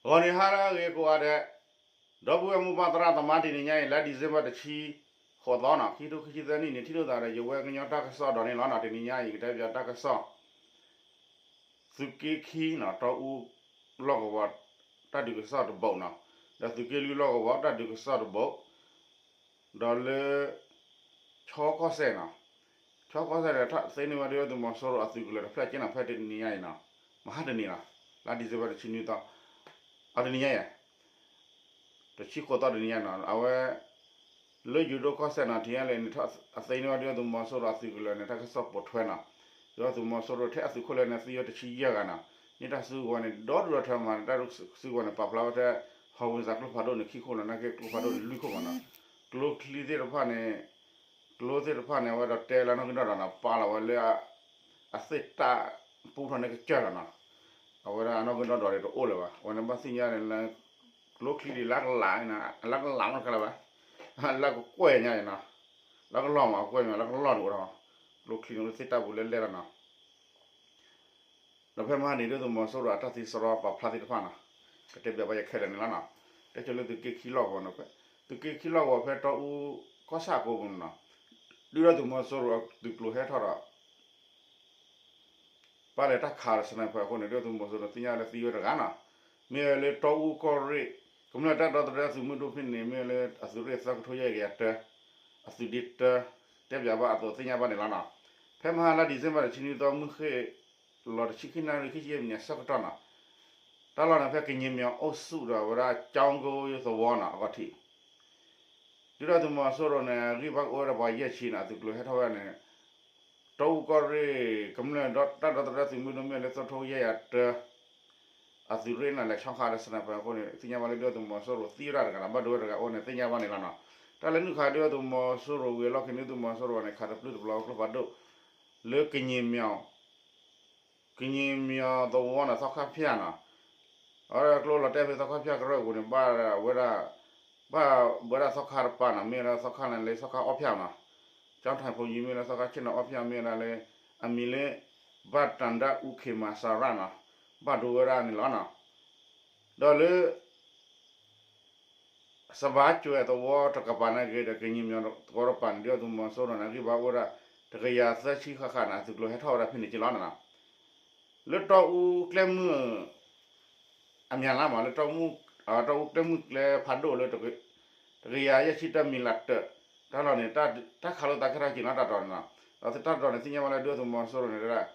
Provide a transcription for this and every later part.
ဂီၤနံၤဟါလၢအဂ့ၤကိးဂၤဒဲး, ဒီပုၢ်ဝဲၢ်မိၢ်ပၢ်သရၣ်သမါ တနံၤညါအံၤ လါ December တဆံဃိးသီနီၤ ခံထိခံဆံသၢနံၣ်န့ၣ် ထံၣ်လိာ်သးဒီးယဝဲကညီတၢ်ကစီၣ်ဒီးန့ၣ်လီၤနီၤ. တနံၤညါအံၤ ယကတဲပၠးတၢ်ကစီၣ် သုးက့ခံနီၤ တီအူလီၢ်ကဝီၤ တၢ်ဒုးကစီၣ်တဘိနီၤ, ဒီးသုးက့လွံၢ်လီၢ်ကဝီၤ တၢ်ဒုးကစီၣ်တဘိ ဒီးလၢ ဆီကီၢ်စဲၣ်နီၤ, ဆီကီၢ်စဲၣ်ဒီး သ့န့ၢ်ဝဲဒုၣ်ဒါသုးမီၤစိရိၤအသုးကလၢၤတဖျၢၣ်က့နီၤ ဖဲတနံၤညါအံၤနီၤ, မဟါတနံၤလီၤ, လါ December တဆံနွံသီ အတနံၤညါအံၤ တဆံဃိးသီတနံၤညါနီၤ အဝဲ လၢယိၤဒိၣ်ကီၢ်စဲၣ်နီၤ ထံၣ်ညါလဲၣ်န့ၣ် အသ့န့ၢ်ဝဲဒုၣ်ဒါသုးမီၤစိရိၤအသုးကလၢၤန့ၣ် တၢ်ကစီၣ်ပိာ်ထွဲနီၤ, ဒုၣ်ဒါသုးမီၤစိရိၤထဲအသုးခိၣ်လၢန့ၣ် သံဝဲတဆံယဲၢ်ဂၤနီၤ, န့ၢ်တၢ်စုကဝဲၤန့ၣ် ဒီဒူၣ်ဒီထၢမး တၢ်စုကဝဲၤန့ၣ် ပာ်ဖျါဝဲထဲ ဟီၣ်ဝ့ၤစၢ်ကျိဖးဒိၣ်န့ၣ် ခံခိၣ်လီၤ နာ်က့ကျိဖးဒိၣ်န့ၣ် လွံၢ်ခိၣ်မးနီၤ, ကျိချံသ့ၣ်တဖၣ်န့ၣ် ကျိသ့ၣ်တဖၣ်န့ၣ် အဝဲဒီးတဲလၢနီၢ်ကီၢ်ဒီးနီၤ ပာ်လီၤဝဲလၢ အသ့ၣ်တၢ်ပူထီၣ်န့ၢ်ကစၢၢ်လီၤနီၤ, အဝဲဒၣ်အနီၢ်ကီၢ်ဒီးတအိၣ်လၢၤဘၣ် အဝဲန့ၣ်ဘၣ်သ့ၣ်ညါန့ၣ်လၢ ကျိချံဒ်လၢကလး လၢကလးမးတခါလၢၤဘၣ်, လၢကကွဲၢ်ညါနီၤ, လၢကလီၢ်မး ကွဲၢ်မး လၢကလီၢ်န့ၣ်အိၣ်ဒီး ကျိချံန့ၣ်သ့ၣ်တၢ်ပူၤလၢလဲၢ်လီၤနီၤ ဒီးဖဲမဟါန့ၣ် ဒုၣ်ဒါသုးမီၤစိရိၤအတၢ်သံစရီပာ်ဖျါသ့ၣ်တဖၣ်နီၤ, ကတဲဘၣ်ယဲခဲလၢာ်န့ၣ်လီၤနီၤ, တဲကၢၤလၢသုးက့ခံလီၢ်ကဝီၤနီၤ, သုးက့ခံလီၢ်ကဝီၤဖဲတီအူကီၢ်ဆၣ်ကိးပူၤနီၤ, ဒုၣ်ဒါသုးမီၤစိရိၤအသုးကျိၤဟဲထီၣ်ဒီး ပာ်လဲၤတၢ်ခးဒီး sniper အဃိန့ၣ် ဒုၣ်ဒါသုးမီၤစိရိၤန့ၣ် သ့ၣ်ညါလၢသံဝဲတဂၤနီၤ, မ့ၢ်ဝဲလၢတီအူကီၢ်ရ့ၣ် ကမျၢၢ်တၢ်ဒီသဒၢသုးမုၢ်ဒိၣ်ဖဲန့ၣ် မ့ၢ်ဝဲလၢအသုးရ့ၣ်သၢကထိယဲၢ်ကယၤတၢ အသုးဒ့တၢ တဲပၠးဘၣ်အသိးသ့ၣ်ညါဘၣ်န့ၣ်လီၤနီၤ, ဖဲမဟါလါ December တဆံနွံသီ မုၢ်ဃ့ၢ်လီၤတဆံခံနၣ်ရံၣ် ခံဆံယဲၢ်မံးနံးအဆၢကတီၢ်နီၤ, တၢ်လီၢ်န့ၣ်ဖဲကညီမၠီၤအိၣ်ဆူၣ်ဒီးဝဲဒၣ်ကၠီကသဝီနီၤ အဂီၢ်ထံး ဒုၣ်ဒါသုးမီၤစိရိၤန့ၣ် အဂံၢ်ဘါကအိၣ်ဝဲဒၣ်ပှၤယဲၢ်ဆံန့ၣ် အသုးကျိၤဟဲထီၣ်ဝဲန့ၣ် တီအူကီၢ်ရ့ၣ် ကမျၢၢ်တၢ်ဒီသဒၢသုးမုၢ်ဒိၣ်မ့ၢ်လၢသၢကထိယဲၢ်ကယၤတၢ အသုးရ့ၣ်န့ၣ် လဲၤဆီခးဒီး sniper အဃိန့ၣ် သ့ၣ်ညါဘၣ်လၢဒုၣ်ဒါသုးမီၤစိရိၤသံဝဲဒၣ်တဂၤနီၤ, ဘၣ်ဒိဝဲတဂၤအိၣ်န့ၣ် သ့ၣ်ညါဘၣ်န့ၣ်လီၤနီၤ, တၢ်လၢနုာ်ခးဒုၣ်ဒါသုးမီၤစိရိၤဝံၤအလီၢ်ခံန့ၣ် ဒုၣ်ဒါသုးမီၤစိရိၤန့ၣ် ခးတပျုၢ်တပျီၤကျိဖးဒိၣ် လၢကညီမၠီၤ ကညီမၠီၤသဝီန့ၣ် သီခါဖၠၣ်နီၤ, အဝဲကျိလီၤတဲာ်ဖဲသီခါဖၠၣ်ကရၢၢ်ပူၤန့ၣ် ဘၣ်ဝဲဒၣ် ဘၣ်ဝဲဒၣ်သီခါတပၤနီၤ, မ့ၢ်ဝဲဒၣ်သီခါန့ၣ်လၢသီခါအီၣ်ဖၠၣ်နီၤ, ကၠီထၢၣ်ဖိယံၤမ့ၢ်လၢသီခါဆ့ၣ်နီၤအီၣ်ဖၠၣ်မ့ၢ်ဝဲဒၣ်လၢ အမံၤလၢ ဘၣ်တၢ်ဒၣ်အူခ့မၤစၤရၣ်နီၤ, ဘၣ်ဒိဝဲဒၣ်န့ၣ်လီၤနီၤ, ဒီးလၢ စဘါကွဲးသဝီတကပၤန့ၣ်က့ၤဒီး ကညီမၠီၤသဝီတကပၤန့ၣ် ဒုၣ်ဒါသုးမီၤစိရိၤန့ၣ် အဂံၢ်ဘါအိၣ်ဝဲဒၣ် တကယၤသၢဆံဃၣ်ဃၣ်န့ၣ် အသုးကျိၤဟဲထီၣ်ဝဲဒၣ်ဖဲန့ၣ်က့ၤလီၤနီၤ, လၢတီအူကျဲမုၢ် အမံၤလါမး လၢ တီအူကျဲမုၢ်ကျဲဖးဒိၣ်လၢ တကယၤယဲၢ်ဆံတၢမံၤလးတၢး တၢ်လီၢ်န့ၣ် တၢ်ခးလိာ်သးခဲထီၣ်က့ၤနီၤ တၢ်တီၤန့ၣ်နီၤ, ဒီးတၢ်တီၤန့ၣ် သ့ၣ်ညါဘၣ်လၢဒုၣ်ဒါသုးမီၤစိရိၤန့ၣ်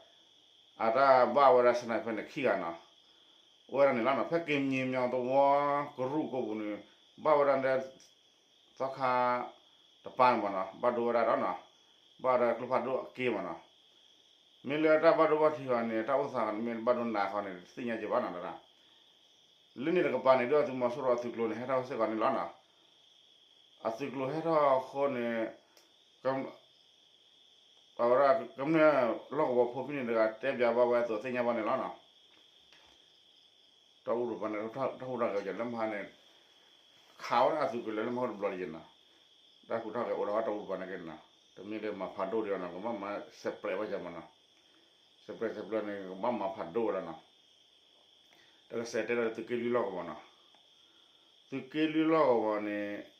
အတၢ်ဘၣ်ဝဲဒၣ် sniper န့ၣ်ခံဂၤနီၤ, အိၣ်ဝဲဒၣ်န့ၣ်လီၤနီၤ, ဖဲကညီမၠီၤသဝီကရူၢ်ကိးပူၤန့ၣ် ဘၣ်ဝဲဒၣ်လၢ သီခါတပၤန့ၣ်မးနီၤ ဘၣ်ဒိဝဲဒၣ်ဒီးနီၤ, ဘၣ်ဝဲဒၣ်ကျိဖးဒိၣ်အက့မးနီၤ, မ့ၢ်လၢတၢ်ဘၣ်ဒိဘၣ်ထံးဃီန့ၣ် တၢ်အိၣ်သးဃီန့ၣ် မ့ၢ်ဘၣ်ဒိနးဃီန့ၣ် တသ့ၣ်ညါက့ၤဘၣ်နီၤ, လၢန့ၣ်တကပၤန့ၣ် ဒုၣ်ဒါသုးမီၤစိရိၤအသုးကျိၤန့ၣ် ဟဲထီၣ်စ့ၢ်ကီးန့ၣ်လီၤနီၤ, အသုးကျိၤဟဲထီၣ်အဃိန့ၣ် အဝဲဒၣ်ကမျၢၢ်လီၢ်ကဝီၤဖိဖဲန့ၣ်တဂၤ တဲပၠးဘၣ်ဝဲအသိးသ့ၣ်ညါဘၣ်န့ၣ်လီၤနီၤ, တီအူတကပၤန့ၣ် တၢ်ဟူးတၢ်ဂဲၤကလၢမဟါန့ၣ် ခးဝဲဒၣ်အသုးကျိၤလၢမဟါတဘျီတယံၤနီၤ, တၢ်ဟူးတၢ်ဂဲၤအိၣ်ဒီးဝဲတီအူတကပၤန့ၣ်က့ၤနီၤ, တမ့ၢ်လၢမၤဖးဒိၣ်ဒံးအီၤနီၤ ကဘၣ်မၤ separate ဘၣ်ယၤမးနီၤ, separate separate န့ၣ် ကဘၣ်မၤဖးဒိၣ်ဝဲလီၤနီၤ, တၢ်ကစဲးတဲဒီးသုးက့လွံၢ်လီၢ်ကဝီၤနီၤ, သုးက့လွံၢ်လီၢ်ကဝီၤန့ၣ်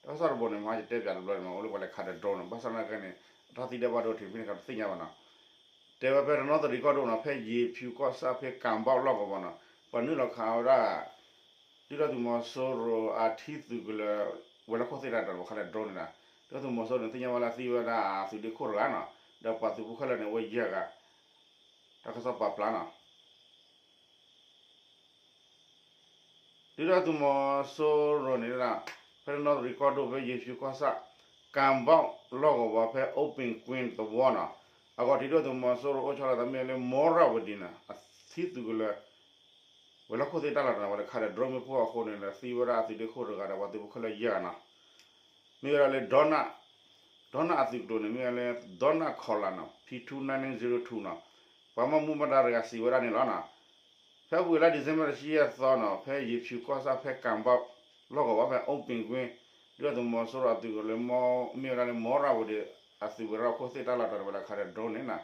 တၢ်ကစီၣ်တဘိန့ၣ် မ့ၢ်ယတဲပၠးတဘျီန့ၣ် မ့ၢ်အိၣ်လၢပှၤလဲၤခးဒီး drone နီၤ, ဘၣ်ဆၣ်သနာ်က့န့ၣ် အတၢ်သံဒဲးဘၣ်ဒိထံးဖဲန့ၣ် တသ့ၣ်ညါဘၣ်နီၤ, တဲဝဲဖဲတနီသရံၣ်ကီၢ်ဒိၣ်နီၤ ဖဲယ့ၤဖၠူၤကီၢ်ဆၣ်ဖဲကၤဘီလီၢ်ကဝီၤနီၤ, ပှၤနုာ်လီၤခးဝဲဒၣ် ဒုၣ်ဒါသုးမီၤစိရိၤအထံသုးကလၢၤ ဝဲၤလီၢ်ခိၣ်သ့ၣ်တဖၣ်ဒီးပှၤခးဒီး drone န့ၣ်ဒီး ဒုၣ်ဒါသုးမီၤစိရိၤန့ၣ် သ့ၣ်ညါဘၣ်လၢသံဝဲဒၣ်သုးဒ့ခိၣ်တဂၤနီၤ, ဒီးပှၤသုးဖိခဲလၢာ်န့ၣ် အိၣ်ဝဲယဲၢ်ဂၤ, တၢ်ကစီၣ်ပာ်ဖျါနီၤ ဒုၣ်ဒါသုးမီၤစိရိၤန့ၣ် ဖဲတနီသရံၣ်ကီၢ်ဒိၣ်ဖဲယ့ၤဖၠူၤကီၢ်ဆၣ် ကၤဘီလီၢ်ကဝီၤဖဲ အိပ့ၤကွ့သဝီနီၤ, အဂီၢ်ထံးဒုၣ်ဒါသုးမီၤစိရိၤအိၣ်ဆီလီၤသးမ့ၢ်လၢ မီရၣ်ဝတံၤန့ၣ် အထံသုးကလၢၤ ဝဲၤလီၢ်ခိၣ်သ့ၣ်တၢ်လီၢ်တနီၤ ဝဲလဲၤခးဒီး drone မ့ၣ်ပိၢ်အဃိန့ၣ်ဒီး သံဝဲဒၣ်အသုးဒ့ခိၣ်တဂၤဒီးပှၤသုးဖိခဲလၢာ်ယဲၢ်ဂၤနီၤ, မ့ၢ်ဝဲဒၣ်လၢ ဒီနၣ်အသုးကျိၤန့ၣ် မ့ၢ်ဝဲလၢ ဒီနၣ်ခီလးနီၤ P two nine zero two နီၤ, ပှၤဘၣ်မူဘၣ်ဒါတဂၤစံးဝဲဒၣ်န့ၣ်လီၤနီၤ, ဖဲအပူၤကွံာ်လါ December တဆံယဲၢ်သီနီၤ ဖဲယ့ၤဖၠူၤကီၢ်ဆၣ်ဖဲကၤဘီလီၢ်ကဝီၤဖဲ အိပ့ၤကွ့ ဒုၣ်ဒါသုးမီၤစိရိၤအသုးကလၢၤ မ့ၢ်ဝဲဒၣ်လၢ မီရၣ်ဝတံၤ အသုးဝဲၤလီၢ်ခိၣ်သ့ၣ်တၢ်လီၢ်တနီၤ ဝဲလဲၤခးဒီး drone န့ၣ်နီၤ,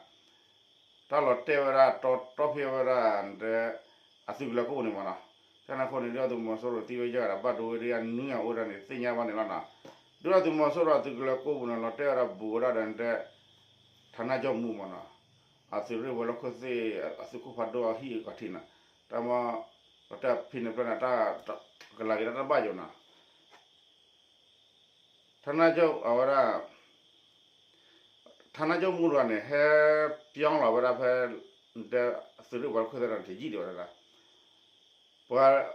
တၢ်လီၤတဲာ်ဝဲဒၣ်တီတီဖဲဝဲဒၣ်ဒီး အသုးကလၢၤကိးပူၤန့ၣ်မ့ၢ်နီၤ, တၢ်န့ၣ်အဃိန့ၣ် ဒုၣ်ဒါသုးမီၤစိရိၤသံဝဲယဲၢ်ဂၤဒီး ဘၣ်ဒိဝဲဒၣ်ယဲၢ်ဂၤနွံဂၤအိၣ်ဒၣ်န့ၣ် သ့ၣ်ညါဘၣ်န့ၣ်လီၤနီၤ, ဒုၣ်ဒါသုးမီၤစိရိၤအသုးကလၢၤကိးပူၤန့ၣ် လီၤတဲာ်ဝဲဒၣ်ဘူးဝဲဒၣ်ဒီးတဲ ထါနၢ်ကၠီၣ်မူမ့ၢ်နီၤ, အသုးရ့ၣ်ဝဲၤလီၢ်ခိၣ်သ့ၣ် အသုးခိၣ်ဖးဒိၣ်အဟံၣ်အကီၢ်ထံးနီၤ, တၢ်မ့ၢ် လီၤတဲာ်ဖံးန့ၣ်ဖျၢၣ်န့ၣ် တၢ်ကလၤက့ၤတၢ်တဘၣ်ယိာ်နီၤ ထါနၢ်ကၠိၣ်အဝဲဒၣ် ထါနၢ်ကၠိၣ်မူတဂၤန့ၣ် ဟဲပၠီလီၤဝဲဒၣ်ဖဲ တဲ သုးရ့ၣ်ပှၤလၢခိၣ်သ့ၣ်တဖၣ်န့ၣ် တယံာ်ဒံးဝဲဒၣ်, ပှၤ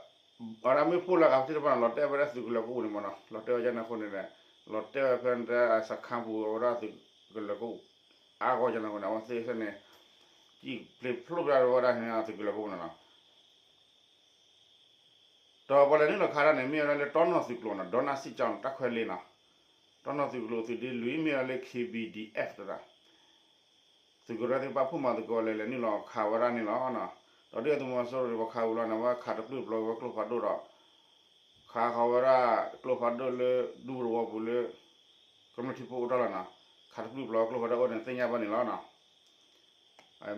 အဝဲဒၣ်မ့ၣ်ပိၢ်လၢအဂၤသ့ၣ်တဖၣ်န့ၣ် လီၤတဲာ်ဝဲဒၣ်သုးကလၢၤကိးပူၤန့ၣ်မ့ၢ်နီၤ, လီၤတဲာ်ဝဲဒၣ်န့ၣ်အဃိန့ၣ် လီၤတဲာ်ဝဲဖဲတဲစခါပူၤဝဲဒၣ်သုးကလၢၤကိးပူၤ အါဂီၢ်န့ၣ်အဃိန့ၣ် အဝဲသ့ၣ်န့ၣ် ကံၣ်ပျ့ၤဖျိးပြဝဲဒၣ်န့ၣ်သုးကလၢၤကိးပူၤန့ၣ်နီၤ ဒီးပှၤလဲၤနုာ်လီၤခးတၢ်န့ၣ် မ့ၢ်ဝဲဒၣ်လၢတီနီၢ်သုးကျိၤနီၤ, ဒီနၢ်စံၣ်ကၠီနီၤ တၢ်ခွဲးလ့နီၤ, တီနီၢ်သုးကျိၤသုးဒ့လွံၢ် မ့ၢ်ဝဲဒၣ်လၢ ခ့ဘံၣ်ဒံၣ်အဲၣ်ဖ် တဒၣ်, သုးကရၢသ့ၣ်တဖၣ် ဖှိၣ်မၤသကိးလဲၤလဲၤနုာ်လီၤခးဝဲဒၣ်န့ၣ်လီၤ. ဒီးဒုၣ်ဒါသုးမီၤစိရိၤန့ၣ် ပှၤခးဝံၤလီၤန့ၣ် ဝဲခးတပျုာ်ပျီဝဲကျိဖးဒိၣ်ဒီး ခးဃီၤဝဲဒၣ်ကျိဖးဒိၣ်လၢဒူသဝီပူၤလၢ ကမျၢၢ်ထံဖိအိၣ်တ့ၢ်လီၤနီၤ, ခးတပျုာ်ပျီဝဲကျိဖးဒိၣ်အိၣ်န့ၣ် သ့ၣ်ညါဘၣ်န့ၣ်လီၤနီၤ.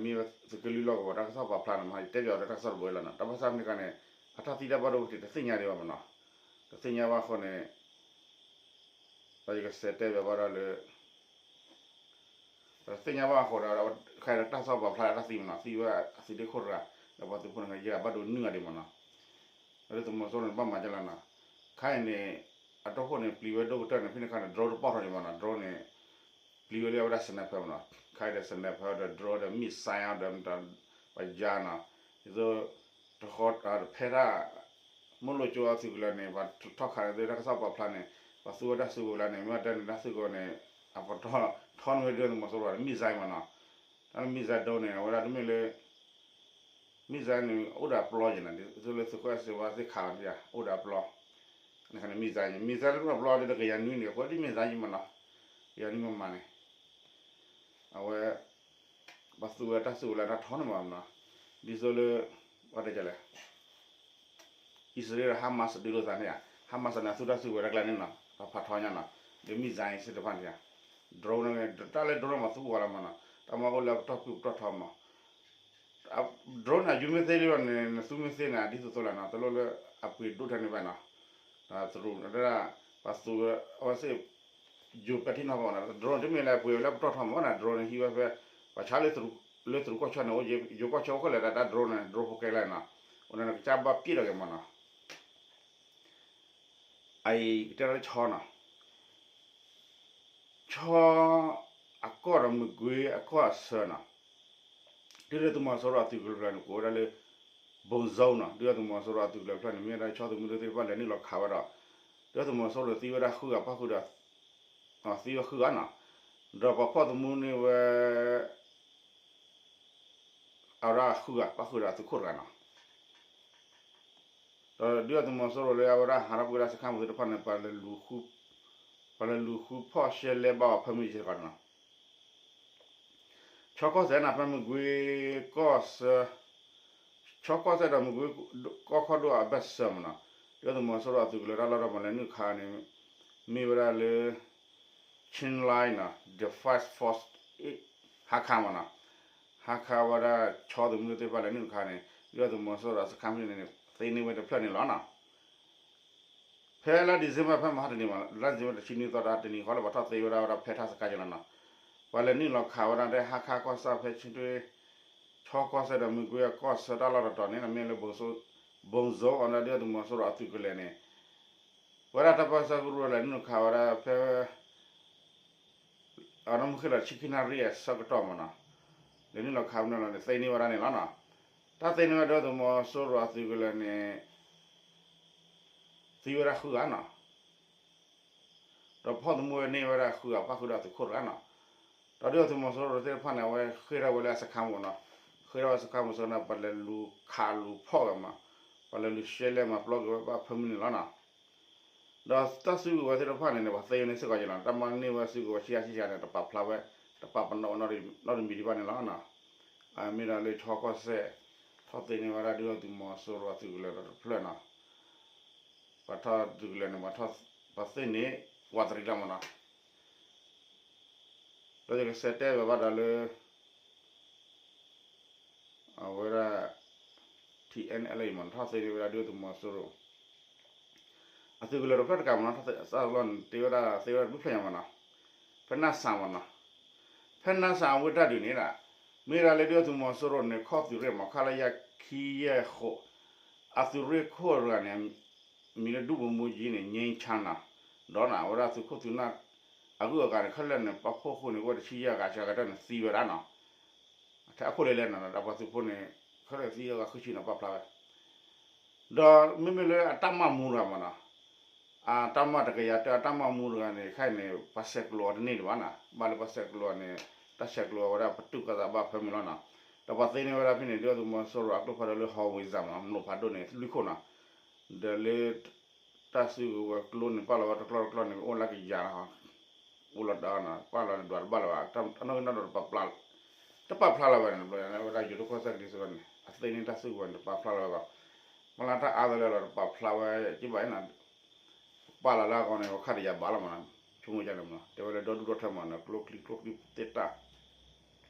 မ့ၢ်သုးက့လွံၢ်လီၢ်ကဝီၤတၢ်ကစီၣ်ပာ်ဖျါန့ၣ်မ့ၢ် ယတဲပၠးဒီးတၢ်ကစီၣ်တဘိအံၤလီၤနီၤ, တၢ်ဘၣ်ဆၣ်မ့ၢ်တခါန့ၣ် အတၢ်သံတၢ်ဘၣ်ဒိဝဲတသ့ၣ်ညါဒံးဘၣ်မ့ၢ်နီၤ, တသ့ၣ်ညါဘၣ်အဃိန့ၣ် ဒီးယကစံးတဲပၠးဘၣ်ဒီးလၢ တသ့ၣ်ညါဘၣ်အဃိဒီး ခဲအံၤဒီးတၢ်ကစီၣ်ပာ်ဖျါလၢတၢ်သံမ့ၢ်နီၤ, သံဝဲအသုးဒ့ခိၣ်တဂၤ ဒီးပှၤသုးဖိန့ၣ် ယဲၢ်ဂၤဘၣ်ဒိနွံဂၤဒံးမ့ၢ်နီၤ, ဒီးသုးမီၤစိရိၤန့ၣ် ဘၣ်မၤကလီၤနီၤ, ခါအံၤန့ၣ် အတီၢ်ခိၣ်န့ၣ် ပျံၤဝဲဒိၣ်ကတၢၢ်န့ၣ် ဖဲန့ၣ်ခါန့ၣ် drone တပီၢ်ထီၣ်ဒံးမ့ၢ်နီၤ, drone န့ၣ် ပျံၤဝဲလၢအဝဲဒၣ် sniper မ့ၢ်နီၤ, ခါအံၤဒီး sniper ဒီး drone ဒီး missile ဒီး ပယါနီၤ, ဒ်သိး တဃီတဖဲတၢ် မိၢ်လိၣ်ကၠိအသုးကလၢၤန့ၣ် ပှၤထီၣ်ခးန့ၣ် တၢ်ကစီၣ်ပာ်ဖျါန့ၣ် ပှၤသူဝဲတၢ်စုကဝဲၤလၢန့ၣ် မ့ၢ်တဲန့ၣ် တၢ်စုကဝဲၤန့ၣ် အပတီၢ်ထီန့ၢ်ဝဲဒၣ်သုးမီၤစိရိၤန့ၣ် missile မ့ၢ်နီၤ, တၢ် missile drone န့ၣ် အဝဲဒၣ်တမ့ၢ်လၢ missile န့ၣ် အိၣ်ဒီးအပျီက့ၤနီၤ, ဒ်သိးလၢသုးခိၣ်အဲၣ်စ့ဝါသ့ၣ်ခးအီၤန့ၣ် အိၣ်ဒီးအပျီ, န့ၣ် missile န့ၣ် missile လၢအိၣ်ဒီးအပျီဒီး ကယၤနွံန့ၣ် အဃိဒ် missile မ့ၢ်နီၤ, ကယၤနွံမမန့ၣ် အဝဲ ပှၤသူဝဲတၢ်စုကဝဲၤလၢတၢ်ထီန့ၢ်မ့ၢ်နီၤ, ဒ်သိးလၢ ပှၤတဲလဲၣ် အံၣ်စရ့လးဒီး Hamas ဒုးလိာ်သးန့ၣ်ဧါ, Hamas န့ၣ် အသူတၢ်စုကဝဲၤတၢ်ကျါန့ၣ်နီၤ, ပှၤဖးထီညါနီၤ, ဒီး missile သ့ၣ်တဖၣ်န့ၣ်ဧါ, drone န့ၣ် တၢ်လၢ drone န့ၣ် မၤသူဝဲလီၤမ့ၢ်နီၤ, တၢ်မၤအိၣ်လၢအပတီၢ်ဖုၣ်ပတီၢ်ထီမ့ၢ် drone န့ၣ် အယုၢ်မ့ၢ်သ့လံန့ၣ် နသူမ့ၢ်သ့န့ၣ် ဒ်သိးသိးလီၤနီၤ, တလိၣ်လၢအပှ့ၤဒိၣ်ထဲန့ၣ်ဘၣ်နီၤ, တရူးတၢ် ပှၤသူဝဲ အဝဲသ့ၣ် ယိၤပဲာ်ထံနီၤဖးနီၤ, drone တမ့ၢ်လၢအပှ့ၤဝဲလၢပတီၢ်ထီမ့ၢ်နီၤ, drone န့ၣ် ဟံးဝဲဖဲ ပှၤဆါလၢ လၢတရူးကီၢ်ဆၢန့ၣ် အိၣ်ယိၤကီၢ်ဆၢအိၣ်ခဲလၢာ် တၢ် drone န့ၣ် drone ဖိကဲလၢနီၤ, အိၣ်န့ၣ် ကစၢ်ဘၣ်ပျဲၢ်ထီၣ်က့ၤမ့ၢ်နီၤ, အအံၤကတဲလၢဆီနီၤ ဆီ အကီၢ်ဒီးမုၢ်ကွ့အကီၢ်အဆၢနီၤ, ဒုၣ်ဒါသုးမီၤစိရိၤအသုးကလၢၤန့ၣ် ကိးဝဲဒၣ်လၢ ဘိၣ်စိနီၤ, ဒုၣ်ဒါသုးမီၤစိရိၤအသုးကလၢၤဖျၢၣ်န့ၣ် မ့ၢ်ဝဲဒၣ်ဆီသုးမုၢ်ဒိၣ်သ့ၣ်တဖၣ်လဲၤနုာ်လီၤခးဝဲဒီး ဒုၣ်ဒါသုးမီၤစိရိၤသံဝဲဒၣ်ဃုဂၤ ပၣ်ဃုာ်ဒီး သံဝဲဃုဂၤနီၤ, ဒီးပှၤဖီၣ်သမူန့ၢ်ဝဲ အဝဲဒၣ်ဃုဂၤ ပၣ်ဃုာ်ဒီးအသုးခိၣ်တဂၤနီၤ, ဒီးဒုၣ်ဒါသုးမီၤစိရိၤလၢအဝဲဒၣ်ဟးထီၣ်ကွံာ်ဝဲဒၣ်စခါမူၤသ့ၣ်တဖၣ်န့ၣ် ပှၤလဲၤလူၤဃုဖီၣ်ရှဲလဲဘၣ်အီၤဖၢမုၢ်ယဲၢ်တဂၤနီၤ, ဆီကီၢ်စဲၣ်န့ၣ် ဖဲမုၢ်ကွ့ကီၢ်ဆၢ, ဆီကီၢ်စဲၣ်ဒီးမုၢ်ကွ့ကီၢ်ခီၣ်ဒိၣ်အဘၢၣ်စၢၤမ့ၢ်နီၤ, ဒုၣ်ဒါသုးမီၤစိရိၤအသုးကလၢၤတၢ်လီၢ်ဒီးပှၤလဲၤနုာ်ခးန့ၣ် မ့ၢ်ဝဲဒၣ်လၢ Chin Line နီၤ Defense Force ဟါခါမ့ၢ်နီၤ, ဟါခါဝဲဒၣ်ဆီသုးမုၢ်ဒိၣ်သ့ၣ်တဖၣ်လဲၤနုာ်ခးန့ၣ် ဒုၣ်ဒါသုးမီၤစိရိၤအစခါဖဲန့ၣ် သ့န့ၢ်ဝဲတဖျၢၣ်န့ၣ်လီၤနီၤ. ဖဲလါ December ဖဲမဟါတနံၤမး လါ December တဆံနွံသီဒီးတနံၤဃီလၢပှၤထီၣ်သ့ဝဲဒၣ်ဝဲဒၣ်ဖဲထါစခါကလီၤနီၤ, ပှၤလဲၤနုာ်လီၤခးဝဲဒၣ်ဖဲဟါခါကီၢ်ဆၣ်ဖဲ Chin Line ဆီကီၢ်စဲၣ်ဒီးမုၢ်ကွ့ကီၢ်ဆၢတၢ်လီၢ်တတီၤန့ၣ် မ့ၢ်လၢ ဘိၣ်စိအီၤဒီးဒုၣ်ဒါသုးမီၤစိရိၤအသုးကလၢၤန့ၣ် ပဝဲဒၣ်တၢ်ပၢဆှၢကရူၢ်လဲၤနုာ်ခးဝဲဒၣ်ဖဲ အနီၢ်မုၢ်ဃ့ၢ်လီၤ ဆံခံနၣ်ရံၣ်အဆၢကတီၢ်မ့ၢ်နီၤ, လဲၤနုာ်လီၤခးဝဲန့ၣ်လီၤန့ၣ် သ့န့ၢ်ဝဲဒၣ်န့ၣ်လီၤနီၤ. တၢ်သ့န့ၢ်ဝဲဒၣ်သုးမီၤစိရိၤအသုးကလၢၤန့ၣ် သံဝဲဒၣ်ဃုဂၤနီၤ, ဒီးဖီၣ်သမူဝဲန့ၢ်ဝဲဒၣ်ဃုဂၤ ပၣ်ဃုာ်ဒီးအသုးခိၣ်တဂၤနီၤ. ဒီးဒုၣ်ဒါသုးမီၤစိရိၤသ့ၣ်တဖၣ်န့ၣ် အဝဲဃ့ၢ်ထီၣ်ဝဲလၢအစခါမ့ၢ်နီၤ, ဃ့ၢ်ထီၣ်ဝဲစခါမ့ၢ်စ့ၢ်ကီးန့ၣ် ပှၤလဲၤလူၤခးလူၤဖီၣ်ဝဲမး, ပှၤလဲၤလူၤရှဲလဲမၤပျီက့ၤဝဲဘၣ်ဖၢမုၢ်န့ၣ်လီၤနီၤ. ဒီးတၢ်စုကဝဲၤသ့ၣ်တဖၣ်န့ၣ်န့ၣ် ပှၤသ့ဝဲန့ၣ်စ့ၢ်ကီးက့ၤလီၤ. တၢ်မၤန့ၢ်ဝဲစုကဝဲၤဆံးအါဆံးဆံးန့ၣ် တပာ်ဖျါဝဲ တပာ်ပနီၣ်ဝဲနီတမံၤဒံးဘၣ်န့ၣ်လီၤနီၤ. အမ့ၢ်ဒၣ်လၢဆီကီၢ်စဲၣ် ထီၣ်သ့န့ၢ်ဝဲဒၣ်ဒုၣ်ဒါသုးမီၤစိရိၤအသုးကလၢၤဒီးတဖျၢၣ်နီၤ. ပှၤထီၣ်သုးကလၢၤန့ၣ် ပှၤသ့န့ၢ်ဝးတရံးလီၤမ့ၢ်နီၤ. ဒီးယကစံးတဲဘၣ်ဘၣ်ဒီးလၢ အဝဲဒၣ် ထံ ထီၣ်သ့န့ၢ်ဝဲဒၣ်ဒုၣ်ဒါသုးမီၤစိရိၤ အသုးကလၢၤတဖျၢၣ်တကးမ့ၢ်နီၤ, ထီၣ်သ့စးလီၢ်န့ၣ် တ့ဝဲဒၣ်သ့ဝဲဒၣ်တဘျုးဖျၢၣ်ညါမ့ၢ်နီၤ, ဖဲနၢ်စၣ်မ့ၢ်နီၤ, ဖဲနၢ်စၣ်အဝ့ၢ်တၢ်ဒုးန့ၣ်ဒၣ် မ့ၢ်ဒၣ်လၢဒုၣ်ဒါသုးမီၤစိရိၤန့ၣ် ခီၣ်သုးရ့ၣ်မ့ၢ် ခလရ ခံယဲၢ်ဃိး အသုးရ့ၣ်ခိၣ်တဂၤန့ၣ် မံၤလၢဒူၣ်ဘိမူကၠံန့ၣ် ငြိမ်းချမ်းနီၤ, ဒီးန့ၣ် အဝဲဒၣ်သုးခိၣ်သုးနၢ် အဂုၤအဂၤန့ၣ် ခဲလၢာ်န့ၣ် ပာ်ဖှိၣ်ဃိန့ၣ် အိၣ်ဝဲတဆံယဲၢ်ဂၤ ဆၢကတၢၢ်န့ၣ်သံဝဲဒၣ်နီၤ, ထဲအခိၣ်လဲၤလဲၤနီၤ ဒီးပှၤသုးဖိန့ၣ် ခဲလၢာ်သံအဂၤဃုဆံနီၤ ပာ်ဖျါဝဲ ဒီးမ့မ့ၢ်လၢအတၢ်မၢမူတဂၤမ့ၢ်နီၤ, အတၢ်မၢတကယၤတၢ အတၢ်မၢမူတဂၤန့ၣ် ခဲအံၤန့ၣ် ပှၤဆဲးကျိးအီၤတန့ၢ်ဒံးဘၣ်နီၤ, ဘၣ်လၢပှၤဆဲးကျိးအီၤန့ၣ် တၢ်ဆဲးကျိးအီၤဝဲဒၣ်ပတုာ်ဃာ်သးဘၣ်ဖၢမုၢ်လီၤနီၤ, ဒီးပှၤသ့န့ၢ်ဝဲဒၣ်ဖဲန့ၣ် ဒုၣ်ဒါသုးမီၤစိရိၤအကျိဖးဒိၣ်လၢ howitzer မ့ၢ်နီၤ မလိၣ်ဖးဒိၣ်န့ၣ် လွံၢ်ခိၣ်နီၤ, ဒီးလၢ တၢ်စုကဝဲၤကျိန့ၣ် ပာ်လီၤဝဲတကျီတကျီန့ၣ် အိၣ်လၢကယၤ အိၣ်လီၤဒီး ပာ်လီၤန့ၣ်ဒွးတဘၣ်လၢၤဘၣ်, အနီၣ်ဂံၢ်နီၣ်ဒွးတပာ်ဖျါလၢၤဘၣ်, တပာ်ဖျါလၢၤဘၣ်န့ၣ် ဘျီဝဲဒၣ်ယိၤဒိၣ်ကီၢ်စဲၣ်ကလံၤစိးန့ၣ် အသ့န့ၢ်တၢ်စုကဝဲၤန့ၣ် တပာ်ဖျါလၢၤဘၣ်, မ့ၢ်လၢတၢ်အါသလၢလီၤ တပာ်ဖျါဝဲက့ဘၣ်နီၤ, ပာ်လီၤလၢအဂီၢ်န့ၣ် ပခါတယၤဘၣ်လီၤမ့ၢ်နီၤ, ဆိကမိၣ်ဒ်န့ၣ်မ့ၢ်နီၤ, တဲဝဲလၢဒီဒူၣ်ဒီထၢမ့ၢ်နီၤ ကျိချံကျိချံသ့ၣ်တၢ်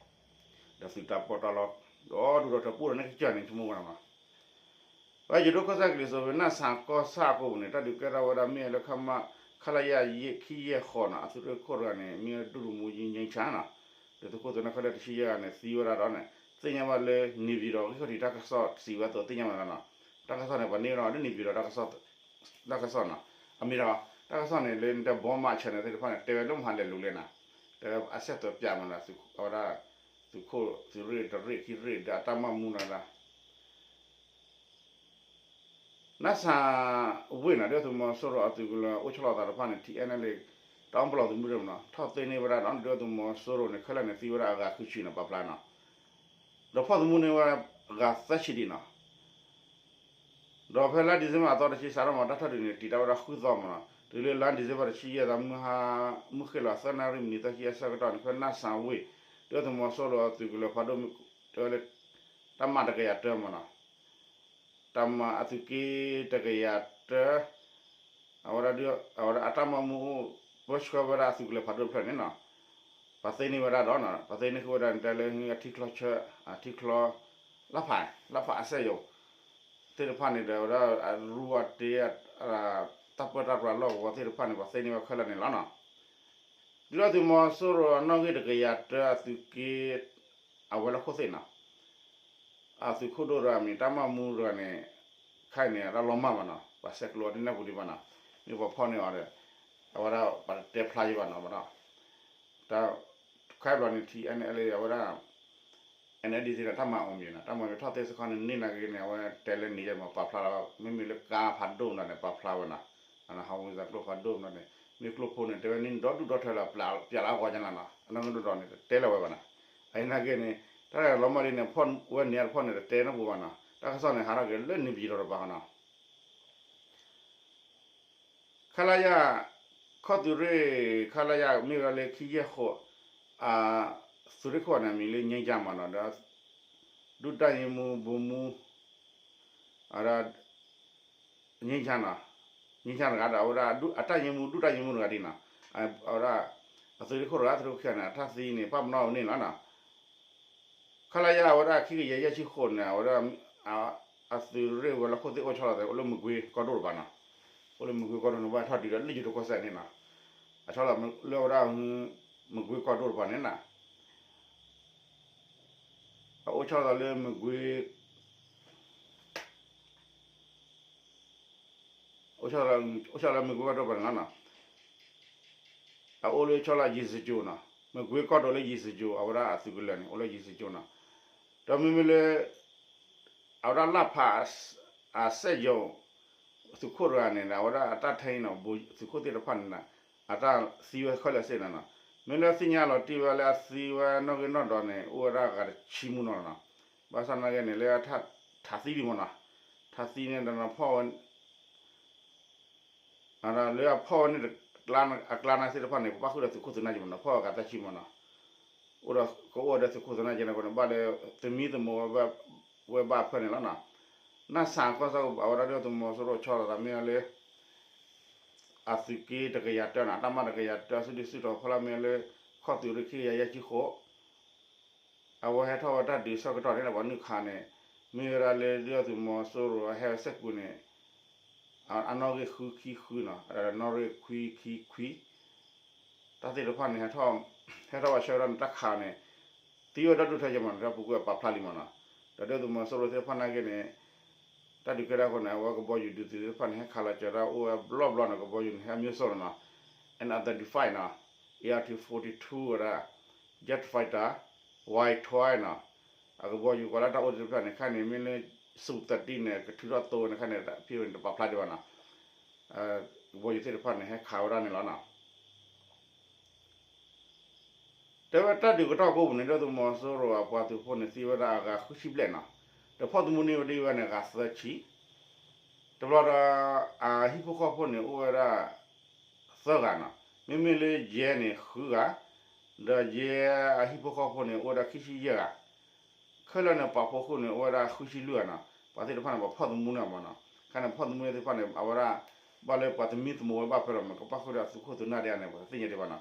ဒီးသုးတၢ်ပီးတၢ်လီ ဒီဒူၣ်ဒီထၢပူၤဒီးန့ၣ်ကစၢ်န့ၣ် ဆိကမိၣ်ဝဲဒၣ်မ့ၢ်နီၤ ပယိၤဒိၣ်ကီၢ်စဲၣ်ကလံၤစိးဖဲနၢ်စၣ်ကီၢ်ဆၣ်အကိပူၤန့ၣ် တၢ်ဒုးကဲထီၣ်ဝဲဒၣ်မ့ၢ်လၢ ခလရ ခံယဲၢ်ဃိးနီၤ အသုးရ့ၣ်ခိၣ်တဂၤန့ၣ် မ့ၢ်ဒူၣ်ဒိၣ်မူကၠံ ငြိမ်းချမ်းနီၤ, ဒီးသုးခိၣ်သုးနၢ်ခဲလၢာ်တဆံယဲၢ်ဂၤန့ၣ် သံဝဲဒၣ်ဒီးန့ၣ် သ့ၣ်ညါဘၣ်လၢ နေပြည်တော် ဂံၢ်ခီၣ်ထံးတၢ်ကစီၣ်စံးဝဲအသိးသ့ၣ်ညါဘၣ်နီၤ, တၢ်ကစီၣ်န့ၣ် ပှၤန့ၢ်ဝဲဒၣ်လၢ နေပြည်တော် တၢ်ကစီၣ် တၢ်ကစီၣ်နီၤ, အမ့ၢ်ဒီး တၢ်ကစီၣ်န့ၣ် လၢနတဲဘီမးဆၢန့ၣ်သ့ၣ်တဖၣ်န့ၣ် တဲဝဲလၢမဟါလဲၤလူၤလဲၣ်နီၤ, တဲဝဲအစဲးသွဲးပၠးမ့ၢ်နီၤ အဝဲဒၣ် သုးခိၣ်သုးရ့ၣ်တရ့ၣ်ခံရ့ၣ်ဒီးအတၢ်မၢမူနီၤဒီး နၢ်စၣ်ဝ့ၢ်နီၤ ဒုၣ်ဒါသုးမီၤစိရိၤအသုးကလၢၤအိၣ်ဆီလီၤသးတဖၣ်န့ၣ် ထံအဲၣ်အဲၣ်လ့ၣ် တၢ်အိၣ်ပလီၢ်သုးမုၢ်ဒိၣ်မ့ၢ်နီၤ ထီၣ်သ့န့ၢ်ဝဲဒၣ်ဒီး ဒုၣ်ဒါသုးမီၤစိရိၤန့ၣ် ခဲလၢာ်န့ၣ်သံဝဲဒၣ်အဂၤဃုဆံနီၤ ပာ်ဖျါနီၤ, ဒီးဖီၣ်သမူန့ၢ်ဝဲအဂၤသၢဆံဒံးနီၤ ဒီးဖဲလါ December အသီတဆံ စးထီၣ်မးတၢ်ထီၣ်ဒုးန့ၣ် တံာ်တာ်ဝဲဒၣ်ဃုသီမ့ၢ်နီၤ တုၤလၢလါ December တဆံယဲၢ်သီ မုၢ်ဟါ မုၢ်ဃ့ၢ်လီၤသၢနၣ်ရံၣ်မံးနံးသၢဆံအဆၢကတီၢ်န့ၣ် ဖဲနၢ်စၣ်ဝ့ၢ် ဒုၣ်ဒါသုးမီၤစိရိၤအသုးကလၢၤဖးဒိၣ် တဲဝဲလၢ တၢ်မၤတကယၤတၢမ့ၢ်နီၤ တၢ်မၤအသုးက့တကယၤတၢ အဝဲဒၣ် အဝဲဒၣ်အတၢ်မၤမူအိၣ် ပၢဆှၢဝဲဒၣ်အသုးကလၢၤဖးဒိၣ်တဖျၢၣ်န့ၣ်နီၤ ပှၤသ့န့ၢ်ဝဲဒၣ်ဒီးနီၤ ပှၤသ့န့ၢ်ဃုာ်ဝဲဒၣ်န့ၣ် တဲလၢအထံချီဆၢ အထံချီ လၢဖး လၢဖးအစက်ရုံ သ့ၣ်တဖၣ်န့ၣ်ဒီး အဝဲဒၣ်အရူအတ့ တၢ်ပၢတၢ်ပြးလီၢ်ကဝီၤသ့ၣ်တဖၣ်န့ၣ် ပှၤသ့န့ၢ်ဝဲခဲလၢာ်န့ၣ်လီၤနီၤ ဒုၣ်ဒါသုးမီၤစိရိၤအနီၣ်ဂံၢ်တကယၤတၢအသုးက့ အဝဲလၢခိၣ်သ့ၣ်နီၤ အသုးခိၣ်ဒိၣ်တဂၤမ့ၢ်တၢ်မၤမူတဂၤန့ၣ် ခဲအံၤန့ၣ် အတၢ်လီၤမၢ်ဘၣ်နီၤ ပှၤဆဲးကျိးအီၤဒ်န့ၣ်ပူၤဒံးဘၣ်နီၤ မ့ၢ်ပှၤဖီၣ်န့ၢ်အီၤဒီး အဝဲဒၣ်ပှၤတတဲဖျါယံၤဘၣ်နီၤ ဘၣ်နီၤ တၢ် ခဲအံၤဘျီန့ၣ် ထံအဲၣ်အဲၣ်လ့ၣ် အဝဲဒၣ် NLD သ့ၣ်ဒီးတၢ်မၤအီၤမ့ၢ်နီၤ တၢ်မၤမ့ၢ်ထီၣ်သ့စခီန့ၣ် န့ၢ်နာ်က့န့ၣ် အဝဲတဲလၢန့ၣ်ယဲၢ်မး ပာ်ဖျါလီၤ မ့မ့ၢ်လၢကါဖးဒိၣ်မးန့ၣ် ပာ်ဖျါဝဲနီၤ အဟးဝ့ၤစၢ်ကျိဖးဒိၣ်မးန့ၣ် မ့ၢ်ကျိဖိန့ၣ် တဲဝဲန့ၣ်ဒီဒူၣ်ဒီထၢလီၤ ပျးလၢအဂီၢ်ညါလီၤနီၤ အနီၢ်ကဒိၣ်ဒီးန့ၣ် တတဲလၢၤဝဲဘၣ်နီၤ အနာ်က့န့ၣ် တၢ်လီၤမၢ်ဒ်န့ၣ် ဖီၣ်ဝဲန့ၣ်တဖီၣ်န့ၣ် တတဲနီတပူၤဘၣ်နီၤ တၢ်ကစီၣ်န့ၣ် ဟးထီၣ်က့ၤလၢန့ၣ်ပယီၤဒီးပှၤနီၤ ခလရ ခီၣ်သုးရ့ၣ် ခလရ မ့ၢ်ဝဲလၢခံယဲၢ်ဃိး အသုးရ့ၣ်ခိၣ်န့ၣ် အမံၤလၢ ငြိမ်းချမ်း မ့ၢ်နီၤ ဒီး ဒုၣ်ဒါသုးမီၤစိရိၤ အဝဲဒၣ် ငြိမ်းချမ်းနီၤ ငြိမ်းချမ်း တဂၤဒီး အဝဲဒၣ် အတၢ်ညဲမူ ဒုၣ်ဒါသုးမီၤစိရိၤတဂၤဒ်နီၤ အဝဲဒၣ် အသုးရ့ၣ်ခိၣ်တဂၤ သုးရ့ၣ်ခိၣ်ခံဂၤန့ၣ် အတၢ်သံန့ၣ် ပၣ်ပနီၣ်န့ၣ်လီၤနီၤ ခလရ အဝဲဒၣ်ခံကယၤယဲၢ်ဆံဃိးန့ၣ် အဝဲဒၣ် အသုးရ့ၣ်ဝဲၤလီၢ်ခိၣ်သ့ၣ်အိၣ်ဆီလီၤသး အိၣ်လၢမကွ့ကီၢ်ဒိၣ်တပၤနီၤ အိၣ်လၢမကွ့ကီၢ်ဒိၣ်န့ၣ် ဘၣ်ထီၣ်ဒုးဒီးလၢယိၤဒိၣ်ကီၢ်စဲၣ်န့ၣ်နီၤ အဆီလီၤလၢဝဲဒၣ် မကွ့ကီၢ်ဒိၣ်တပၤန့ၣ်နီၤ အအိၣ်ဆီလီၤသးလၢမကွ့ အိၣ်ဆီလီၤ အိၣ်ဆီလီၤလၢမကွ့ကီၢ်ဒိၣ်တပၤန့ၣ်လီၤနီၤ အအိၣ်လၢဆီလီၤယ့ၤစကၠိၤနီၤ မကွ့ကီၢ်ဒိၣ်လၢယ့ၤစကၠိၤ အဝဲဒၣ်အသုးကလၢၤန့ၣ် အိၣ်လၢယ့ၤစကၠိၤနီၤ ဒီးမ့မ့ၢ်လၢ အဝဲဒၣ်လၢဖး အစက်ရုံ သုးခိၣ်တဂၤန့ၣ် အဝဲဒၣ်အတၢ်ထဲအံၤနီၤ သုးခိၣ်သ့ၣ်တဖၣ်န့ၣ်နီၤ အတၢ်သံဝဲခဲလၢာ်စ့ၢ်နီၤနီၤ မ့ၢ်လၢသ့ၣ်ညါလီၤတံၢ်ဝဲလၢအသံဝဲနီၢ်ဂ့ၤနီၢ်ဒိးန့ၣ် အိၣ်ဝဲဒၣ်ဂၤတဆံမူနီၤနီၤ ဘၣ်ဆၣ်သနာ်က့န့ၣ် လၢထးသံဒံးမ့ၢ်နီၤ ထးသံန့ၣ်ဒီးဖီၣ်ဝဲ လၢအဖီၣ်ဝဲန့ၣ် အကျါန့ၣ်သ့ၣ်တဖၣ်န့ၣ် ပဘၣ်ဃုာ်ဒီးသုးခိၣ်သုးနၢ်က့ၤမ့ၢ်နီၤ ဖီၣ်အဂၤသၢဆံမ့ၢ်နီၤ အိၣ်ဒီး ကအိၣ်ဒီးသုးခိၣ်သုးနၢ်က့ၤန့ၣ် ဘၣ်လၢ သမံသမိးဝဲဘၣ်ဖၢန့ၣ်လီၤနီၤ နၢ်စၢ်ကီၢ်ဆၣ်ကဘၣ်ဝဲဒၣ်ဒုၣ်ဒါသုးမီၤစိရိၤဆီလီၤသးမ့ၢ်ဝဲလၢ အသုးက့တကယၤတၢနီၤ အတၢ်မၤတကယၤတၢ စုဒုၣ်စုတီၤဖီလာ်မ့ၢ်ဝဲလၢ ခီၣ်သုးရ့ၣ်ခံကယၤယဲၢ်ဆံဃိး အဝဲဟဲထီၣ်ဝဲတၢ်ဒုးဆၢကတီၢ်န့ၣ်ဒီး ပှၤနုာ်ခးန့ၣ် မ့ၢ်ဝဲဒၣ်လၢဒုၣ်ဒါသုးမီၤစိရိၤအဟဲဝဲစဲးကိးန့ၣ် အနီၣ်ဂံၢ်ဃုခံဃုနီၤ, နီၣ်ဂံၢ်ခွံခံခွံ, တၢ်သ့ၣ်တဖၣ်န့ၣ် ဟဲထီၣ်ဘၣ်ဆၢကတီၢ်န့ၣ် တၢ်ခးန့ၣ် သံဝဲဒီဒူၣ်ထဲယဲၢ်မးန့ၣ် ဒီပုၢ်ဝဲၢ်ပာ်ဖျါလံမးနီၤ. ဒီးဒုၣ်ဒါသုးမီၤစိရိၤသ့ၣ်တဖၣ်နာ်က့န့ၣ် တၢ်ဒုးကဲထီၣ်အဃိန့ၣ် အဝဲကဘီယူၤဒုးသုးသ့ၣ်တဖၣ်န့ၣ် ဟဲခးလီၤစၢၤတၢ်အိၣ်ဝဲဘျီဘျီန့ၣ် ကဘီယူၤန့ၣ် ဟဲအမျိုးစုံလီၤနီၤ, N R thirty-fiveနီၤ, A R two forty-two ဝဲဒၣ် jet fighter, Y twelveနီၤ, အကဘီယူၤကွၢ်လၢတၢ်အိၣ်သ့ၣ်တဖၣ်န့ၣ် ခဲန့ၣ်မ့ၢ်လၢ Su thirteenန့ၣ် ကထုးထီၣ်သိဝဲန့ၣ် ခဲန့ၣ် ဖဲန့ၣ်တပာ်ဖျါဒံးဘၣ်နီၤ, ကဘီယူၤသ့ၣ်တဖၣ်န့ၣ် ဟဲခးဝဲဒၣ်န့ၣ်လီၤနီၤ. တဲဝဲတၢ်ဒုးကတီၢ်ကိးပူၤန့ၣ် ဒုၣ်ဒါသုးမီၤစိရိၤအပှၤသုးဖိန့ၣ် သံဝဲဒၣ်အဂၤဃုဆံဘျဲၣ်နီၤ, ဒီးဖီၣ်သမူန့ၢ်ဝဲဒၣ်အဂၤသၢဆံ, တဘျီဒီး အဟံၣ်ဖိဃီဖိန့ၣ် အိၣ်ဝဲဒၣ် သၢဂၤနီၤ, မ့မ့ၢ်လၢယဲၢ်န့ၣ်ဃုဂၤ, ဒီးယဲၢ်အဟံၣ်ဖိဃီဖိန့ၣ် အိၣ်ဝဲဒၣ်ခံဆံယဲၢ်ဂၤ, ခဲလၢာ်န့ၣ် ပာ်ဖှိၣ်ခိၣ်န့ၣ် အိၣ်ဝဲဒၣ်ဃုဆံလွံၢ်ဂၤနီၤ, ပှၤသ့ၣ်တဖၣ်န့ၣ် ပှၤဖီၣ်သမူန့ၢ်အီၤမးနီၤ, ခဲန့ၣ် ဖီၣ်သမူန့ၢ်သ့ၣ်တဖၣ်န့ၣ် အဝဲဒၣ် ဘၣ်လၢပှၤသမံသမိးဝဲဘၣ်ဖဲလီၤမး ကဘၣ်ဃုာ်ဒီးအသုးခိၣ်သုးနၢ်ဒ်အံၤန့ၣ် ပှၤတသ့ၣ်ညါဒံးဘၣ်နီၤ,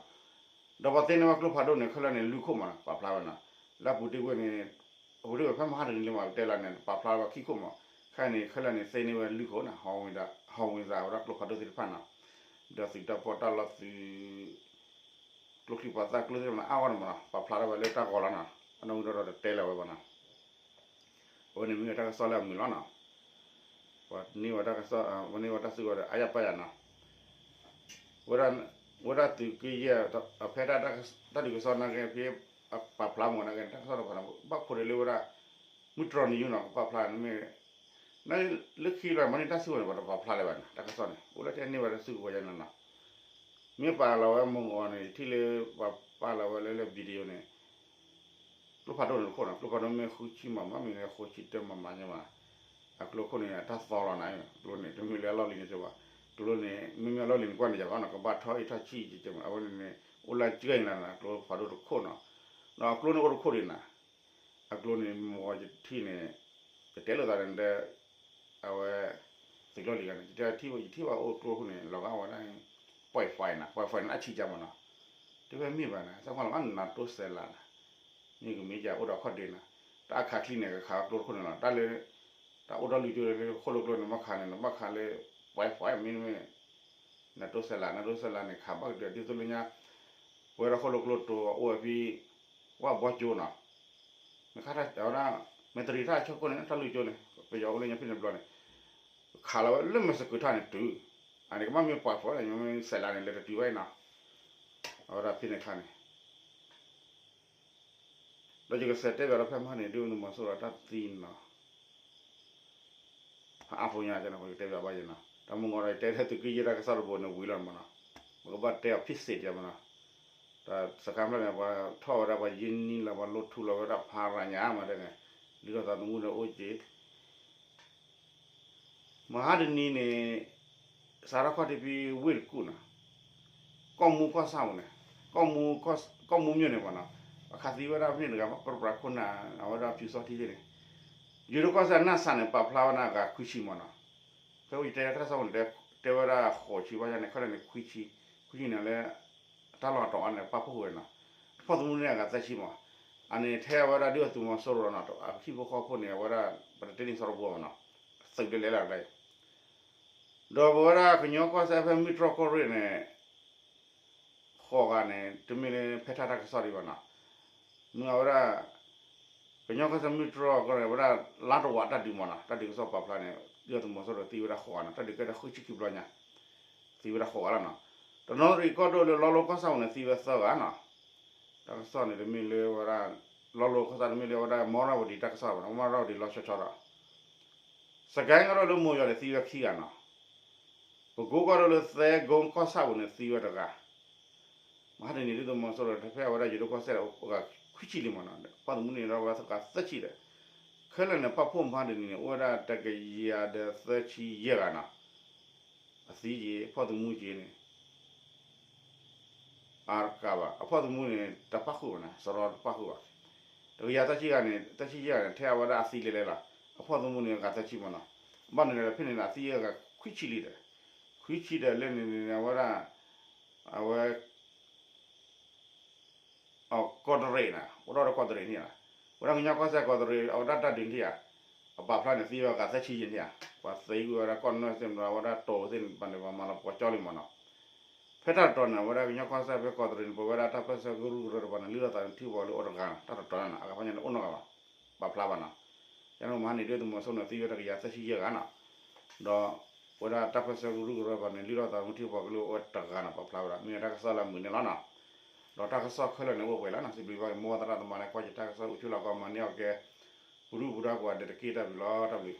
ဒီးပှၤသ့န့ၢ်ဝဲကျိဖးဒိၣ်န့ၣ် ခဲလၢာ်န့ၣ် လွံၢ်ခိၣ်မးနီၤ, ပာ်ဖျါဝဲနီၤ, လၢအပူၤတ့ၢ်ဝဲန့ၣ် အပူၤတ့ၢ်ဝဲဖဲမဟါတနံၤလၢမး ပတဲလီၤန့ၣ် ပာ်ဖျါဝဲခံခိၣ်မး, ခဲန့ၣ် ခဲလၢာ်န့ၣ် သ့န့ၢ်ဝဲလွံၢ်ခိၣ်နီၤ, ဟီဝ့ၤသး အဝဲဒၣ်ကျိဖးဒိၣ်သ့ၣ်တဖၣ်နီၤ, ဒီးသုးတၢ်ပီးတၢ်လီသုး ကျိချံပှၤသၣ်ကျိသ့ၣ်တဖၣ်န့ၣ် အါဂီၢ်န့ၣ်မးနီၤ, ပာ်ဖျါထီၣ်ဝဲလၢတၢ်ဂီၤလီၤနီၤ, အနီၣ်ဂံၢ်ဒီးတတဲလၢၤဝဲဘၣ်နီၤ, အဝဲန့ၣ်မ့ၢ်ဝဲတၢ်ကစီၣ်လၢအမုာ်လီၤနီၤ, ပှၤန့ၢ်ဝဲတၢ်ကစီၣ် ပှၤန့ၢ်ဝဲတၢ်စုကဝဲၤဒီး အါယၢ်ပၢ်ယၢ်နီၤ, ဝဲဒၣ်သုးက့ယဲၢ် ဖဲတၢ် တၢ်ဒုးကစီၣ်နာ်က့ ဖဲပာ်ဖျါမ့ၢ်နာ်က့ တၢ်ကစီၣ်တဖၣ်န့ၣ် ဘၣ်ခိးဒံးလၢဝဲဒၣ် မုၢ်တြီၢ်နံၤယူၢ်နီၤ ကပာ်ဖျါန့ၣ်မ့ၢ် လၢခံလီၤ မ့ၢ်န့ၢ်တၢ်စုကဝဲၤန့ၣ် ပှၤတပာ်ဖျါလၢၤဘၣ်န့ၣ် တၢ်ကစီၣ်န့ၣ် အိၣ်လၢတဲန့ၢ်ဝဲတၢ်စုကဝဲၤယဲၢ်နီၤနီၤ, မ့ၢ်ပာ်လီၤဝဲမုၢ်ဂီၤန့ၣ် ယထံၣ်လၢ ပှၤပာ်လီၤဝဲလၢလၢ video န့ၣ် ကျိဖးဒိၣ်န့ၣ်တခိၣ်နီၤ, ကျိဖးဒိၣ်မ့ၢ်ဃုဆံမး မ့ၢ်မ့ၢ်ဃိဆံတၢမးမးညါမး, အကျိခိၣ်န့ၣ် အတၢ်သီလီၤနၤ, ကျိန့ၣ် တမ့ၢ်လၢအလီၢ်လံၤန့ၣ်စ့ၢ်ဘၣ်, ကျိန့ၣ် မ့မ့ၢ်အလီၢ်လံၤန့ၣ် ကွၢ်န့ၣ်ယၤဘၣ်နီၤ ကဘၣ်ထီၣ်အံၤထီၣ်ဆံၣ်ကဲမး အဝဲန့ၣ်န့ၣ် အိၣ်လၢကၠၢၢ်အံၤလီၤနီၤ ကျိဖးဒိၣ်တခိၣ်နီၤ, ဒီးအကျိန့ၣ်အိၣ်တခိၣ်ဒံးနၤ, အကျိန့ၣ် မ့ၢ်ယထံၣ်န့ၣ် ယတဲလိာ်သးန့ၣ်ဒီး အဝဲ သုးကျိလံၤဂၤန့ၣ် ယတဲထံၣ် ယထံၣ်ဘၣ်အိၣ်ကျိခိၣ်န့ၣ် လီၤဂာ်ဝဲဒၣ် point five နၤ point five န့ၣ် အဆံးကဲမးနီၤ, တဝဲမ့ၢ်ဘၣ်နၤ သးကွၢ်လီၤဂာ်နၤတိစဲးလးနၤ, မ့ၢ်ကမ့ၢ်ကအိၣ်ဒီးခီၣ်ဒ့နၤ, တၢ်အခးချံန့ၣ် ကခးကျိခိၣ်န့ၣ်လီၤ တၢ်လၢ တၢ်အိၣ်ဒီးလုၢ်ကၠိလၢဃိၣ်လိာ်ကျိန့ၣ် ဘၣ်ခးန့ၣ် နဘၣ်ခးလၢ point five မ့တမ့ၢ် နတိစဲးလး နတိစဲးလးန့ၣ် ခးဘၣ်ကတၢၢ် ဒ်သိးလၢညါ ပဝဲဒၣ်ဃိၣ်လိာ်ကျိတိၤအအိၣ်ဝဲဖဲ ဝၣ်ဘီကၠိနီၤ, မ့ၢ်ခါတၢ်ဝဲဒၣ် မဲၢ်တရံးတၢ်ဆၢခိၣ်န့ၣ် တၢ်လုၢ်ကၠိန့ၣ် ပယီၤအိၣ်လၢညါဖဲန့ၣ်ဘျီန့ၣ် ခးလီၤဝဲလၢမဲၢ်စကူးထၣ်န့ၣ်တုၤ, အန့ၣ်ကဘၣ်မ့ၢ် point five မ့ၢ်စဲးလးန့ၣ် လဲၤတတုၤဘၣ်အံၤနီၤ, အဝဲဒၣ်ဖဲန့ၣ်ခါန့ၣ် ဒီးယကစးတဲဘၣ်ဒီးဖဲမဟါန့ၣ် ဒုၣ်ဒါသုးမီၤစိရိၤတၢ်သံနီၤ, ဖးအါဖိညါကန့ၣ် ယကတဲဘၣ်ဘၣ်ယဲနီၤ, တၢ်မုၢ်ဂီၤဒီးယတဲထဲသုးက့ယဲၢ်တၢ်ကစီၣ်တဘိန့ၣ်ဝံၤလီၤမးနီၤ, ပကဘၣ်တဲအီၤဖံးစ့ၣ်ဒံးမးနီၤ, တၢ်စခါဖျၢၣ်န့ၣ် ပှၤထီၣ်ဝဲဒၣ်ပှၤယ့ၢ်နံလီၤ ပှၤလိၣ်ထူလီၤဝဲဒၣ်ဖးရၤညါမးတဲန့ၣ်, လုၢ်ထီၣ်သးသမူဒီးအိၣ်က့ၤ မဟါတနံၤန့ၣ် စးထီၣ်ခီၣ်ထံးဖဲဝ့ၢ်တကူၣ်နီၤ, ကီၢ်မူကီၢ်ဆၣ်ပူၤန့ၣ်, ကီၢ်မူ ကီၢ်မူမြို့န့ၣ်ပှၤနီၤ, အခးသံဝဲဒၣ်ဖဲန့ၣ်တဂၤ ပရပြးခိၣ်နၢ် အဝဲဒၣ်ဖၠူစီထံသ့ၣ်န့ၣ်, ယိၤဒိၣ်ကီၢ်စဲၣ်နၢ်စၢ်န့ၣ် ပာ်ဖျါဝဲဒၣ်အဂၤခွံဆံမးနီၤ, ဖဲအိၣ်ယတဲတၢ်ကစီၣ်ပူၤန့ၣ် တဲဝဲဒၣ်ဃိးဆံဘၣ်ယါန့ၣ် ခဲလၢာ်န့ၣ်ခွံဆံ, ခွံဆံန့ၣ်လၢ တၢ်လီၢ်တအီန့ၣ် ပာ်ဖှိၣ်ဝဲနီၤ, တဖီၣ်သမူန့ၣ်အဂၤသၢဆံမး, အန့ၣ်ထဲအဝဲဒၣ်ဒုၣ်ဒါသုးမီၤစိရိၤနီၤ အဟံၣ်ဖိဃီဖိန့ၣ် အဝဲဒၣ် ပတတဲန့ၢ်စီၤရီဘိမးနီၤ, သုးဒ်လဲၣ်လၢ်တၢ် ဒီးပဝဲဒၣ်ကညီကီၢ်စဲၣ်ဖဲမုၢ်တြီၢ်ကီၢ်ရ့ၣ်န့ၣ် ဃိးဂၤန့ၣ် တမ့ၢ်လၢဖဲထၣ်တၢ်ကစီၣ်ဒံးဘၣ်နီၤ, မ့ၢ်အဝဲဒၣ် ကညီကီၢ်စဲၣ်မုၢ်တြီၢ်ကီၢ်ရ့ၣ် အဝဲဒၣ်လါတဝာ်တၢ်ဒုးမးနီၤ တၢ်ဒုးကစီၣ်ပာ်ဖျါန့ၣ် ဒုၣ်ဒါသုးမီၤစိရိၤသံဝဲဒၣ်ဃိးဂၤနီၤ တၢ်ဒုးကဲထီၣ်ဃုဆံခံဘျီညါ သံဝဲဒၣ်ဃိးဂၤလီၤနီၤ, တနီသရံၣ်ကီၢ်ဒိၣ်လၢလီလိကီၢ်ဆၣ်ပူၤန့ၣ် သံဝဲသၢဂၤနီၤ, တၢ်ကစီၣ်န့ၣ်တမ့ၢ်လၢဝဲဒၣ် လီလိကီၢ်ဆၣ်တမ့ၢ်လၢဝဲဒၣ် မီရဝတီ တၢ်ကစီၣ်ဘၣ်နီၤ မီရဝတီ လီၤဆီဆီဒီး စကဲကီၢ်ဒိၣ်လၢမိၢ်ယီၤန့ၣ် သံဝဲခံဂၤနီၤ, ပကိကီၢ်ဒိၣ်လၢသဲကိကီၢ်ဆၣ်ပူၤန့ၣ် သံဝဲတဂၤ, မဟါတနံၤဒုၣ်ဒါသုးမီၤစိရိၤ ဖဲအဝဲဒၣ်ယိၤဒိၣ်ကီၢ်စဲၣ် အိၣ်ဂၤခွံဆံလံမးနီၤ ဖီၣ်သမူန့ၣ်ဒီးဝဲသၢဂၤသၢဆံဒီး ခဲလၢာ်န့ၣ် ပာ်ဖှိၣ်မဟါတနံၤန့ၣ် အိၣ်ဝဲဒၣ်တကယၤဒီးသၢဆံယဲၢ်ဂၤနီၤ, အသံက့ၤ ဖီၣ်သမူက့ၤန့ၣ် အါတကးဘၣ် အဖီၣ်သမူန့ၣ် တပာ်ဃုာ်ဘၣ်န့ၣ် စရီတပာ်ဃုာ်ဘၣ်, တကယၤသၢဆံဂၤန့ၣ် သၢဆံယဲၢ်ဂၤန့ၣ် ထဲအဝဲဒၣ်အသံလဲၤလဲၤလီၤ, အဖီၣ်သမူန့ၣ် အဂၤသၢဆံမးနီၤ, ဘၣ်န့ၣ်ဒီးဖဲန့ၣ်ဒီး အသံအဂၤခွံဆံလံဒီး ခွံဆံဒီးလၢန့ၣ်န့ၣ် အဝဲဒၣ် အဝဲ ကီးတရံးနီၤ အိၣ်ဒီးကီးတရံးန့ၣ်ဧါ, ဝဲဒၣ်ကညီကီၢ်စဲၣ်ကီးတရံး အဝဲဒၣ်တၢ်ဒုးန့ၣ်ဧါ, အပာ်ဖျါန့ၣ် သံဝဲအဂၤသၢဆံယဲၢ်န့ၣ်ဧါ, ပှၤသံကွံာ်ဝဲဒၣ်ကီၢ်နၢ်သ့ၣ်မတၤ ဝဲဒၣ်တိၤသ့ၣ်န့ၣ် ပှၤန့ၣ် ပှၤမၤလီၤပှီၢ်ကၠီလံမးနီၤ. ဖဲတၢ်တတီၤန့ၣ် အဝဲဒၣ်ကညီကီၢ်စဲၣ်ဖဲကီးတရံးန့ၣ် ပဝဲဒၣ်တၢ်ပၢၢ်ဆၢကရူၢ်ကရၢတပၤန့ၣ် လုၢ်ထီၣ်သးန့ၣ် ထံကပီၤကလုာ်အိၣ်တဂၤနီၤ, တၢ်တတီၤန့ၣ် အကဖီညါန့ၣ်အိၣ်နီတဂၤဘၣ်, ပာ်ဖျါဘၣ်နီၤ. ယန့ၣ်မဟါန့ၣ် ဒုသုးမီၤစိန့ၣ် သံဝဲတကယၤသၢဆံယဲၢ်ဂၤနီၤ, ဒီးဝဲဒၣ်တၢ်ပၢၢ်ဆၢကရူၢ်ကရၢတပၤန့ၣ် လုၢ်ထီၣ်သးမ့ၢ်ထံကပီၤကလုာ်အိၣ်ဝဲတဂၤနီၤ, ပာ်ဖျါဝဲဒၣ် မ့ၢ်ဝဲတၢ်ကစီၣ်လၢအမုာ်န့ၣ်လီၤနီၤ. ဒီးတၢ်ကစီၣ်ခဲလၢာ်န့ၣ် အိၣ်ပှဲၤလီၤနီၤ, စံးဘျုးဘၣ်က့ၤ မိၢ်ပၢ်သရၣ်သမါလၢ ကွၢ်က့ၤတၢ်ကစီၣ်အိၣ်ဆူၣ်လီၤကီး မၤန့ၢ်အီၤကဲ ပဒုၣ်ပဒါကိးဂၤဒဲးတက့ၢ်. တၢ်ဘျုး